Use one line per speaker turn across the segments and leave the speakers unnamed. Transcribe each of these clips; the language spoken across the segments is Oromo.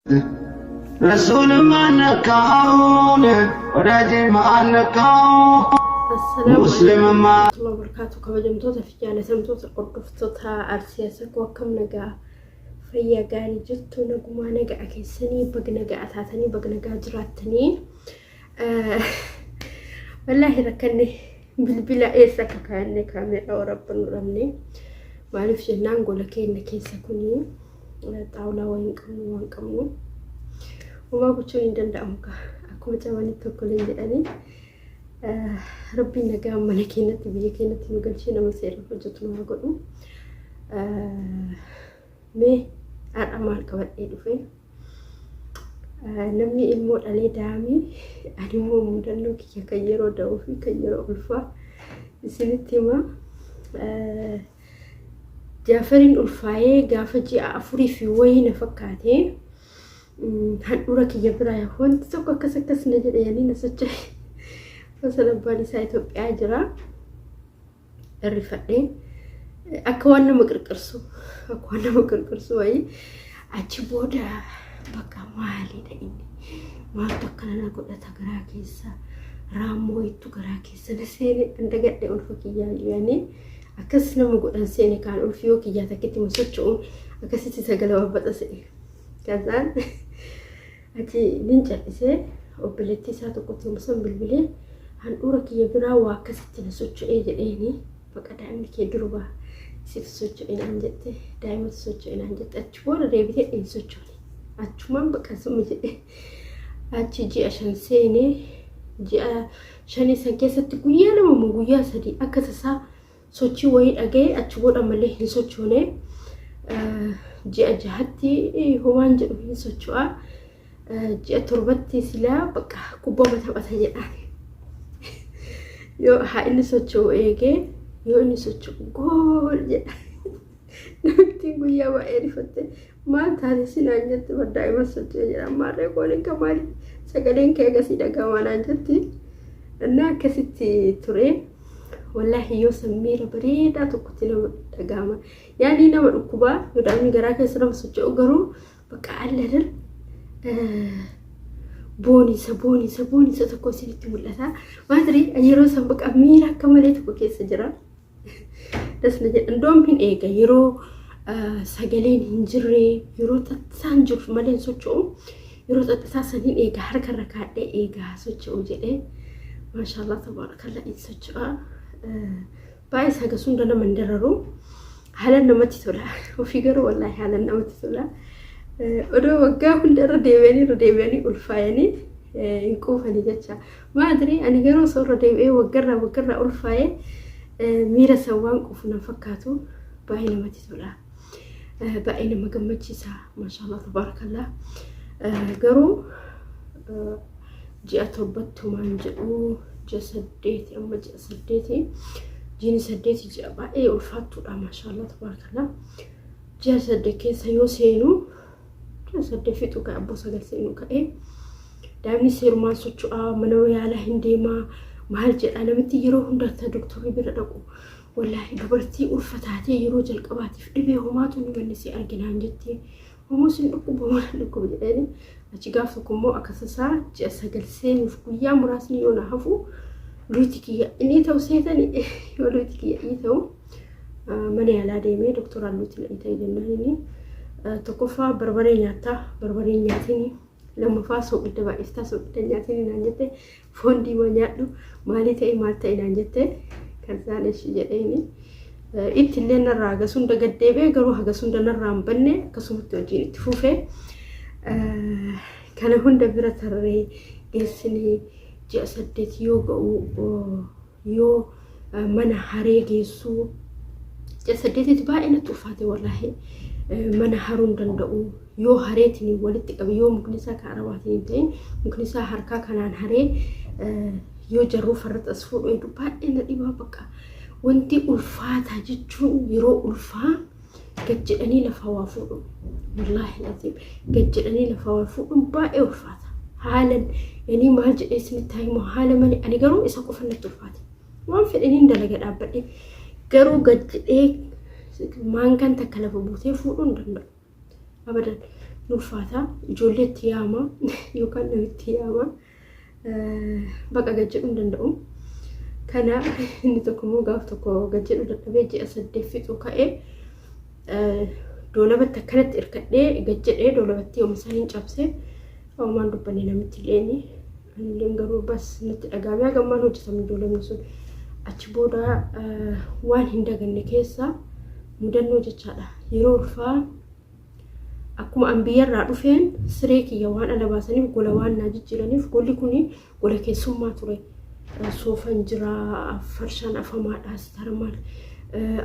Rasuulummaan kaa'uun ወዳጅ maal
Assalaamu
Muslimummaa.
alaikum warahmatullahi wabarakatuh. Kabajamtoota fi jaalatamtoota hordoftoota Arsii Asakoo, akkam nagaa, fayyaa gaarii jirtu? Nagumaa, nagaa keessanii? Baga nagaa taatanii, baga nagaa jiraattanii. Wallaahi rakkanne, bilbila eessa akka kaa'anne, kaameeraa waraabbannu dhabne. Maaliif jennaan, gola keenya keessa kuni xaawulaa waan hin qabnu, waan qabnu homaa gochuun hin danda'amu kaa, akkuma cabanitti tokkoleen jedhanii. Rabbiin nagaa mana keenyatti, biyya keenyatti nu galchee nama seera hojjetu nu haa godhu. Mee har'a maal qabadhee dhufe? Namni ilmoo dhalee daa'amii, ani immoo mudannoo kiyya kan yeroo da'uu fi kan yeroo ulfaa isinitti hima. Jaafariin ulfaa'ee gaafa ji'a 4 fi wayii na fakkaate, handhuura kiyya biraa wanti tokko akkas akkas na jedhe, yaanii na socho'e. Osoo abbaan isaa Itoophiyaa jira. Irrifadhee akka waan nama qirqirsu, akka waan nama qirqirsu wayii. Achi booda bakka maalidha inni, maaltu akkana na godhata, garaa keessa raammoo wayittu garaa keessa na seene. An dagadhe ulfa kiyyaa yaanii akkas nama godhan seene. Kaan ulfi yoo kiyyaa takkitti ma socho'u akkasitti sagala babbaxa se'e. Kazaan achi nin cal'isee, obboleettii isaa tokkotti musan bilbilee, handhuura kiyya biraa waa akkasitti na socho'ee jedheeni. Baqa daa'imni kee durba situ socho'e naan jette, daa'imatu socho'e naan jette. Achi booda deebitee hin sochoone, achumaan baqa summi jedhe. Achi ji'a 5 seenee, ji'a 5 san keessatti guyyaa 2 moo guyyaa 3 akka tasaa sochii wayii dhaga'e. Achi booda malee hin sochoone. Ji'a 6tti homaan jedhu hin socho'a. Ji'a 7tti silaa bakka kubbama taphata jedhaan. Yoo haa inni socho'u eegee, yoo inni socho'u gool jedha. Namittiin guyyaa baay'ee rifatte, maal taate sinaan jette, bar daa'ima socho'e jedha. Maarree gooliin kan maali, sagaleen kee agasii dhaga'amaa naan jetti. Innaa akkasitti ture. Wallaahi yoo san miira bareedaa tokkotti nama dhaga'ama. Yaani nama dhukkubaa yoo daa'imni garaa keessa nama socho'u, garuu bakka alladan boonisa boonisa boonisa tokko isinitti mul'ata. Maatiri yeroo san bakka miira akka malee tokko keessa jira. Das na jedha. Indoom hin eega, yeroo sagaleen hin jirre, yeroo xaxxisaan jiru malee hin socho'u. Yeroo xaxxisaa san hin eega, harkarra kaadhee eegaa socho'u jedhee. Maashaallah tabaarakallaa, hin socho'a. Baay'ee saga sunda nama hin dararu. Haalaan namatti tola. Ofii garuu wallaahi haalaan namatti tola. Odoo waggaa hunda irra deebi'anii irra deebi'anii ulfaayanii hin quufanii jecha. Maadri ani garuu osoo irra deebi'ee waggarraa waggarraa ulfaayee miira san waan quufu nan fakkaatu. Baay'ee namatti tola. Baay'ee nama gammachiisa. Maashaallah tabaarakallaa. Garuu ji'a 7tti homaan jedhu, ji'a 8, amma ji'a 8, jiini 8 ji'a baay'ee ulfaattuudha. Maashaallah tabaarakallaa. Ji'a 8 keessa yoo seenu, ji'a 8 fixu ka'e, abboo 9 seenu ka'e, daa'imni seerumaan socho'aa, mana yaalaa hin deemaa maal jedha namitti yeroo hunda doktorri bira dhaqu. Wallaahi dubartii ulfa taatee yeroo jalqabaatiif dhibee homaatu ni manni si arginaan jetti. Homoo sin dhukkuba, homaa hin dhukkuba jedheeni. Achi gaaf tokko immoo akka tasaa ji'a 9 seenuuf guyyaa muraasni yoo na hafu, luuti kiyya inni ta'u seetani, yoo luuti kiyya inni ta'u mana yaalaa deemee, doktoraan luuti na ta'e jennaan, inni tokkoffaa barbaree nyaattaa, barbaree nyaatini, lammaffaa soogidda baay'iftaa, soogidda nyaatini naan jette, foon diimaa nyaadhu, maalii ta'e maal ta'e naan jette. Kan isaan eshi jedheeni. Itti illee narraa hagas hunda gaddeebi'e, garuu hagas hunda narraa hin banne, akkasumatti hojiin itti fufe. Kana hunda bira tarree geessinee ji'a 8 yoo ga'u, yoo mana haree geessuu, ji'a 8tti baay'ee natti ulfaate wallaahi. Mana haruu hin danda'u. Yoo hareetiin walitti qabe, yoo mukni isaa kan arabaatiin hin ta'in, mukni isaa harkaa kanaan haree, yoo jarruu farratti as fuudhu hedduu baay'ee na dhibaa. Bakka wanti ulfaataa jechuun yeroo ulfaa gad jedhanii lafaa waa fuudhu. Wallaahi laziim, gad jedhanii lafaa waa fuudhuun baay'ee ulfaata. Haalan yani maal jedhee isinitti himu, haala malee. Ani garuu isa qofa natti ulfaate. Waan fedhaniin dalaga dhaabbadhe, garuu gad jedhee maankaan takka lafa buutee fuudhuu hin danda'u. Abadan. Ulfaata, ijoollee itti yaama yookaan namitti yaama, baqa gad jedhuu hin danda'u. Kana inni tokko immoo gaaf tokko gad jedhuu dadhabee ji'a 8 fixuu ka'ee doolabatti akkanatti hirkadhee gad jedhee doolabatti yooma isaan hin cabse. Homaan dubbanne namitti leeni. Anilleen garuu bas natti dhagaamee hagammaan hojjetame doolabni sun. Achi booda waan hin daganne keessa mudannoo jechaadha. Yeroo ulfaa akkuma an biyyarraa dhufeen siree kiyya waan ala baasaniif, gola waan naa jijjiiraniif, golli kun gola keessummaa ture. Soofan jira, farshaan afamaadha, sitarmaal.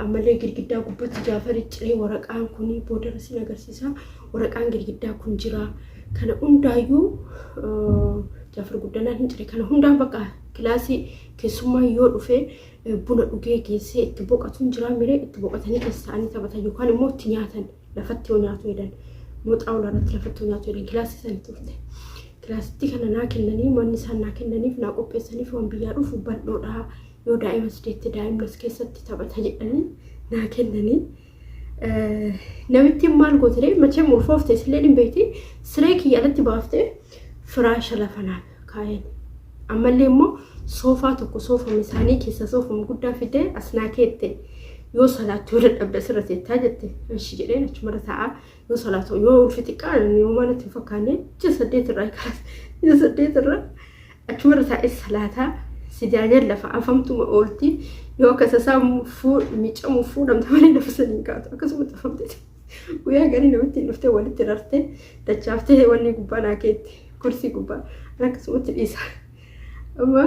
Ammallee girgiddaa gubbatti Jaafari ciree waraqaan kun boodarra sin agarsiisa. Waraqaan girgiddaa kun jira. Kana hundaayyuu Jaafar Guddanaan hin cire. Kana hundaa bakka kilaasii keessummaa yoo dhufe buna dhugee geessee itti boqatuun jira miree itti boqatanii keessa ta'anii taphatan yookaan immoo itti nyaatan, lafatti yoo nyaatu jedhan immoo xaawulaa irratti lafatti yoo nyaatu jedhan kilaasii sani turte. Kilaasitti kana naa kennanii, manni isaan naa kennaniif naa qopheessaniif waan biyyaa dhufu bal'oodha, yoo daa'ima sideetti daa'imni as keessatti taphata jedhanii naa kennanii. Namittiin maal goote machee ulfoofte isillee hin beekti, siree kiyya alatti baaftee firaasha lafa naa kaayan. Ammallee immoo soofaa tokko soofama isaanii keessa soofama guddaa fidee as naa keette. Yoo salaatti yoo dadhabde asirra teettaa jette. Ishi jedheen achumarra taa'aa yoo salaatu, yoo ulfi xiqqaa yoo manatti hin fakkaanne ji'a 8 irraa kaas ji'a 8 irraa achumarra taa'ee salaataa. Sijaajaan lafa afamtuma oolti, yoo akka sasaa miicamuuf fuudhamte malee lafa saniin kaatu, akkasumatti afamte. Guyyaa garii namitti hin dhuftee walitti rarte dachaaftee wanni gubbaa naa keetti kursii gubbaa akkasumatti dhiisa. Amma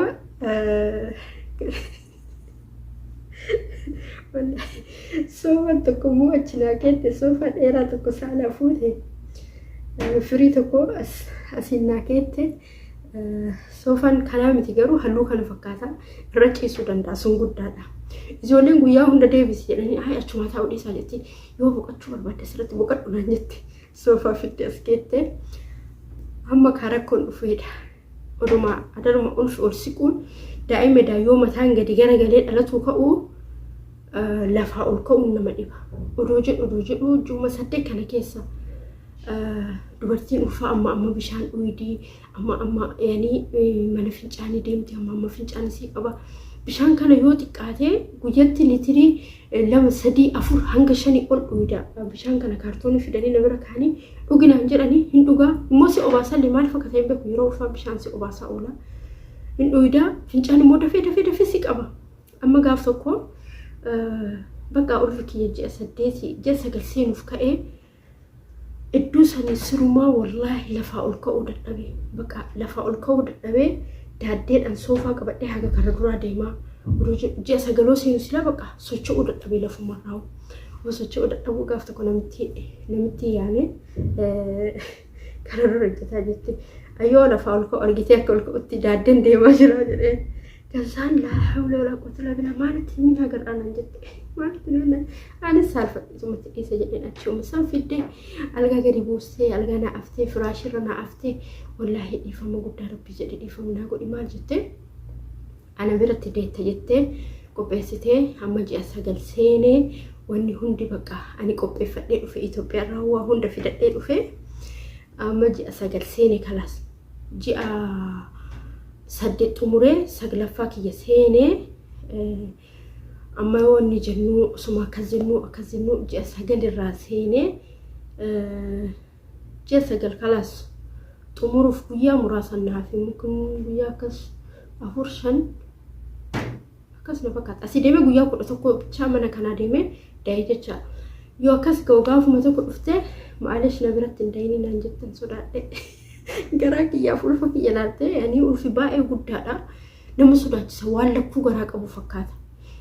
soofaan tokko immoo achi naa keette, soofaa dheeraa tokko saalaa fuute, firii tokko asiin naa keette. Soofaan kanaa miti garuu halluu kana fakkaata, irra ciisuu danda'a, sun guddaadha. Ijoolleen guyyaa hunda deebisi jedhanii, ay achuma taa'uu dhiisaa jetti, yoo boqochuu barbaadde asirratti boqadhu naan jette, soofaa fidde as keette. Amma kaa rakkoon dhufeedha. Oduma adaruma ulfi ol siquun daa'ima yoo mataan gadi garagalee dhalatuu ka'uu lafaa ol ka'uun nama dhiba. Odoo jedhu odoo jedhu ji'uma 8 kana keessa dubartiin ulfaa amma amma bishaan dhuydii, amma amma yaanii mana fincaanii deemti, amma amma fincaan isii qaba. Bishaan kana yoo xiqqaate guyyatti liitirii 2, 3, 4 hanga 5 ol dhuyda. Bishaan kana kaartoonii fidanii na bira kaanii dhuginaan jedhanii hin dhugaa. Immoo si obaasallee maal fakkaata hin beeku, yeroo ulfaa bishaan si obaasaa oola. Hin dhuydaa, fincaan immoo dafee dafee dafee si qaba. Amma gaaf tokko bakka ulfi kiyya ji'a 8 ji'a 9 seenuuf ka'ee iddoo sanii sirumaa wallaahi lafaa ol ka'uu dadhabee, bakka lafaa ol ka'uu dadhabee daaddeedhaan soofaa qabadhee haga kana duraa deemaa. Ji'a 9 seenu silaa bakka socho'uu dadhabee lafuma raa'u. Socho'uu dadhabuu gaaf tokko namitti yaame kana dura hojjetaa jirti. Ayyoo lafaa ol ka'u argitee akka ol ka'utti daaddeen deemaa jira jedhee. Gansaan laa hawla walaa quwwata illaa billah, maalitti himin agarraa naan jette. Maalitti himin, anis saalfadheetumatti dhiisa jedheen achi uume san fiddee algaa gadi buustee algaa naa aftee firaashirra naa aftee, wallaahi dhiifama guddaa rabbi jedhe dhiifama naa godhi maal jettee ana biratti deetta jettee qopheessitee. Amma ji'a 9 seenee wanni hundi bakka ani qopheeffadhee dhufe, Itoophiyaa irraa waa hunda fidadhee dhufe. Amma ji'a 9 seenee kalaas ji'a 8 xumuree saglaffaa kiyya seenee. Amma wanni jennu osuma akkas jennu akkas jennu ji'a 9 irraa seenee ji'a 9 kalaas xumuruuf guyyaa muraasa naaf kun guyyaa akkas 4, 5 akkas na fakkaata. Asii deemee guyyaa 11 bichaa mana kanaa deemee da'ee jecha. Yoo akkas ga'u gaafuma tokko dhuftee maalish na biratti hin da'inii naan jettan sodaadhe. Garaa kiyyaaf ulfa kiyya laaltee ani ulfi baay'ee guddaadha. Nama sodaachisa, waan lakkuu garaa qabu fakkaata.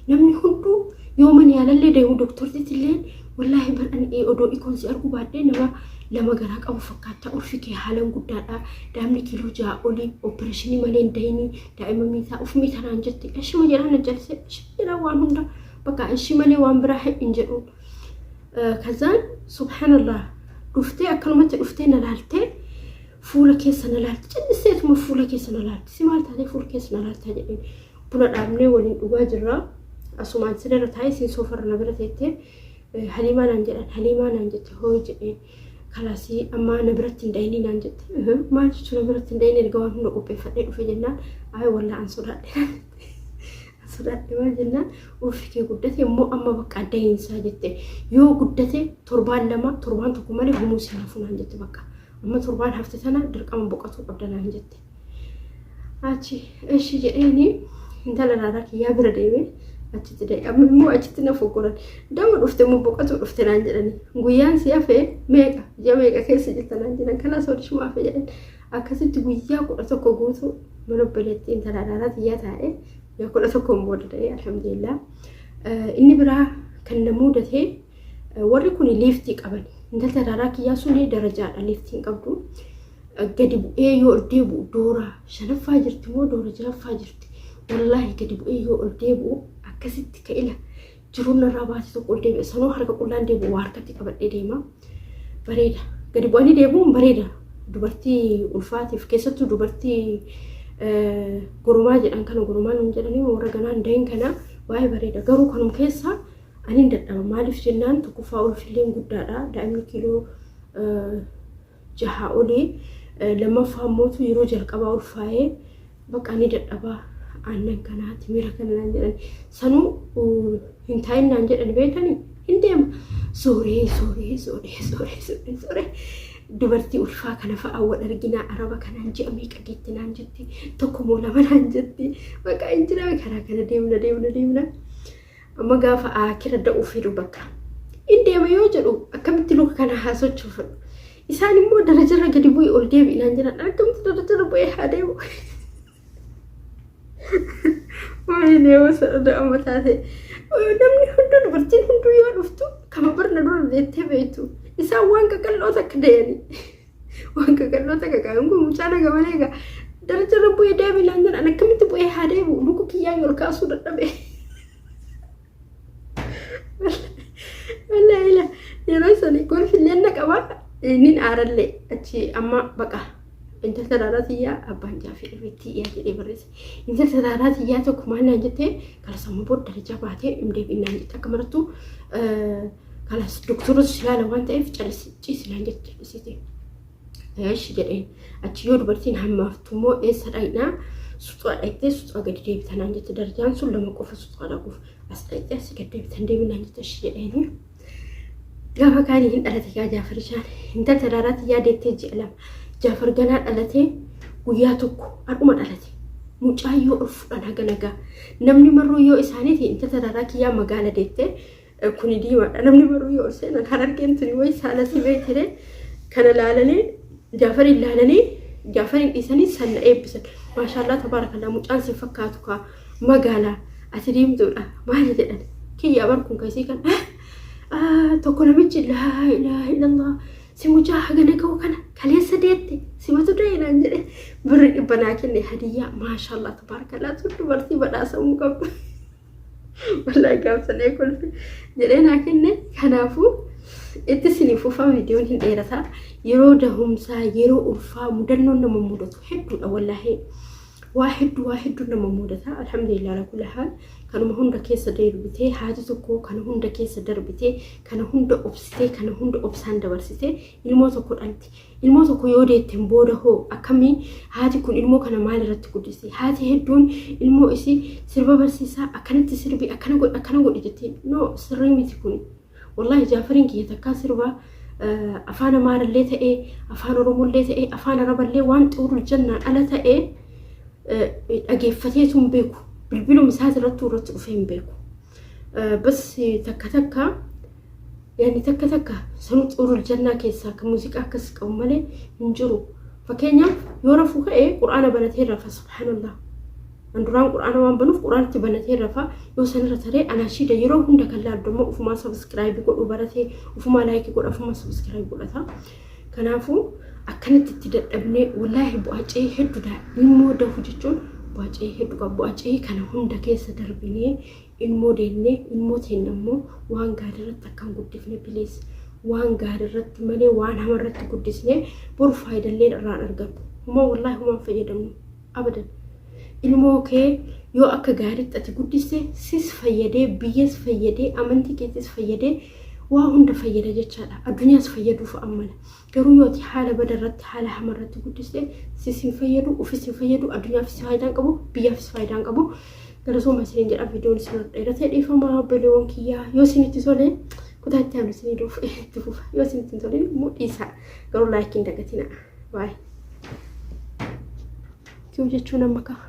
Namni hunduu yoo mana yaalallee deemu doktortiitti illee, wallaahi bar ani odoo ikoon si arguu baadhee nama lama garaa qabu fakkaata, ulfi kee haalan guddaadha, daa'imni kiiloo 6 olii, opereeshinii malee hin da'inii, daa'ima miitaa uf miitanaan jetti. Ishuma jedhaan na jalse, ishuma jedhaan waan hunda bakka ishii malee waan biraa hin jedhu. Kazaan subhaanallah dhuftee akkanumatti dhuftee na laaltee fuula keessa na laalti, calliseetuma fuula keessa na laalti. Si maal taatee fuula keessa na laaltaa jedheen. Buna dhaabnee waliin dhugaa jirra. Asumaan sirreerra taa'ee siin soofarra na bira teettee Haliimaa naan jedhan, Haliimaa naan jette hoo jedheen. Kalaasii amma na biratti hin da'inii naan jette. Maal jechuun na biratti hin da'inii erga waan hunda qopheeffadhee dhufe jennaan ayi wallaa an sodaadhe naan jette. An sodaadhe maal jennaan ulfi kee guddate immoo amma bakka da'iinsaa jette. Yoo guddate torbaan 2 torbaan 1 malee humuu si hafu naan jette bakka. Amma torbaan hafte tana dirqama boqotuu qabda naan jette. Achi eshi jedheeni intala raaraa kiyyaa bira deeme achitti da'e. Amma immoo achitti na foggoran. Dama dhufte immoo boqotuu dhufte naan jedhani. Guyyaan si hafe meeqa ji'a meeqa keessa jirta naan jedhan. Kanaas hodhishuma hafe jedhan. Akkasitti guyyaa 11 guutuu mana obboleettii intala raaraa kiyyaa taa'e guyyaa 11n booda da'e alhamdulillah. Inni biraa kan na mudate warri kun liiftii qaban. Intalli raaraa kiyyaa sun darajaadha liiftii hin qabdu. Gadi bu'ee yoo ol deebi'u doora shanaffaa jirti moo doora jahaffaa jirti. Wallaahi gadi bu'ee yoo ol deebi'u akkasitti ka'ila jiruun narraa baate tokko ol deebi'a. Sanuu harka qullaan deebi'u waa harkatti qabadhee deema. Bareeda. Gadi bu'anii deebi'uun bareeda. Dubartii ulfaatiif keessattuu dubartii goromaa jedhan kana goromaa nuun jedhanii warra ganaan dahin kana baay'ee bareeda. Garuu kanum keessa ani hin dadhaba. Maaliif jennaan tokkoffaa ulfilleen guddaadha. Daa'imni kiiloo jahaa olii lammaffaa immootu yeroo jalqabaa ulfaa'ee bakka ni dadhabaa aannan kanaati miira kana naan jedhan sanuu hin taa'in naan jedhan beekanii hin deema sooree sooree sooree sooree sooree sooree dubartii ulfaa kana fa'a wal arginaa araba kanaan ji'a meeqa geette naan jetti tokko moo lama naan jetti bakka hin jira karaa kana deemna deemna deemna Amma gaafa aakira da'uu fedhu bakka. In deema yoo jedhu akkamitti luka kana haa sochoofadhu. Isaan immoo darajarra gadi bu'i ol deebi'i naan jedhan akkamitti darajarra bu'ee haa deemu. Waayee yoo sana amma taate namni hunduu dubartiin hunduu yoo dhuftu kama barna dura deettee beektu isaan waan qaqal'oo takka da'anii. Waan qaqal'oo takka qaban kun mucaa naga malee egaa darajarra bu'ee deebi naan jedhan akkamitti bu'ee haa deebi'u luka kiyyaa ol kaasuu dadhabe. Wallaahi la yeroo sani kolfillee na qaba nin aarallee achi amma baqa intalta daraaraa tiyyaa abbaan jaafii dhufetti yaa jedhee barreesse. Intalta daraaraa tiyyaa tokko maal naan jettee kala sammuu booda darajaa baatee hin deebi'in naan jette akka marattu kalas doktoratu si laala waan ta'eef callisi ciisi naan jette callisite. Eeshi jedheen achi yoo dubartiin hammaaftu immoo eessa dhaqnaa suxaa dhaqxee suxaa gadi deebita naan jette darajaan sun lama qofa suxaa dhaquuf as dhaqxee asii gad deebitan deebi naan jette eshi jedheeni. Gaafa kaanii hin dhalate gaa Jaafar ishaan intalli daraaraa tiyyaa deettee ji'a 2 Jaafar ganaa dhalatee guyyaa tokko har'uma dhalate. Mucaa yoo ol fudhan haga nagaa namni marruu yoo isaaniiti intalli daraaraa kiyyaa magaala deettee kuni diimaadha namni maruu yoo ol seenan harargeen tuni wayi saalatti beekire kana laalanii Jaafariin laalanii Jaafariin dhiisanii sanna eebbisan maashaallaa tabaarakallaa mucaan sin fakkaatu kaa magaalaa ati diimtuudha maali jedhan kiyya bar kun kasii kan tokko namichi laa ilaaha illallah si mucaa hagana ga'u kana kaleessa deette simatu da'e naan jedhe birri dhibba naa kenne hadiyyaa maashaallaa tabaarakallaa tun dubartii badhaasamuu qabdu. Wallaahi gaafsanee kolfe jedhee naa kenne. Kanaafuu itti isinii fufa viidiyoon hin dheerata. Yeroo dahumsaa yeroo ulfaa mudannoon nama mudatu hedduudha wallaahi. Waa hedduu waa hedduu nama mudata. Alhamdulillah ala kulli haal kanuma hunda keessa darbitee haati tokko kana hunda keessa darbitee kana hunda obsitee kana hunda obsaan dabarsitee ilmoo tokko dhalti. Ilmoo tokko yoo deetteen booda hoo akkamii haati kun ilmoo kana maal irratti guddiste? Haati hedduun ilmoo isii sirba barsiisaa akkanatti sirbi akkana godhi akkana godhi jettee no sirrii miti kun. Wallaahi Jaafariin kiyya takkaa sirba afaan Amaarallee ta'ee afaan Oromollee ta'ee afaan Araballee waan xuurul jannaan ala ta'ee dhageeffateetu hin beeku. Bilbiluma isaati irrattuu irratti dhufee hin beeku. Bas takka takka Yani takka takka sanuu xuurul jannaa keessaa kan muuziqaa akkas qabu malee hin jiru. Fakkeenyaaf yoo rafuu ka'e qur'aana banatee rafa subhaanallah. An duraan qur'aana waan banuuf qur'aanatti banatee rafa yoo sanirra taree anaashiida yeroo hunda kan laaldu immoo ufumaa sabiskiraayibii godhuu baratee ufumaa laayikii godha ufumaa sabiskiraayibii godhata. Kanaafuu akkanatti itti dadhabnee wallaahi bu'aa ce'ii hedduudha ilmoo dahu jechuun bu'aa ce'ii hedduu qaba bu'aa ce'ii kana hunda keessa darbinee ilmoo deennee ilmoo teenna immoo waan gaarii irratti akka hin guddifne please waan gaarii irratti malee waan hama irratti guddisnee boru faayidallee irraan argannu humaa wallaahi humaan fayyadamnu abadan ilmoo kee yoo akka gaariitti ati guddiste sis fayyadee biyyas fayyadee amantii keetis fayyadee Waa hunda fayyada jechaadha. Addunyaas fayyaduuf ammana. Garuu yoo ati haala bada irratti haala hama irratti guddiste sis hin fayyadu, ufis hin fayyadu, addunyaafis faayidaa hin qabu, biyyaafis faayidaa hin qabu. Galatoomaa isiniin jedha viidiyoon isin dheeratee dhiifama obboleewwan kiyyaa yoo isinitti tole kutaa itti aanu isinii dhufu itti fufa yoo isinitti hin tolin immoo dhiisaa garuu laayikii hin dagatina. Baay'ee. Kiw jechuun amma kaa.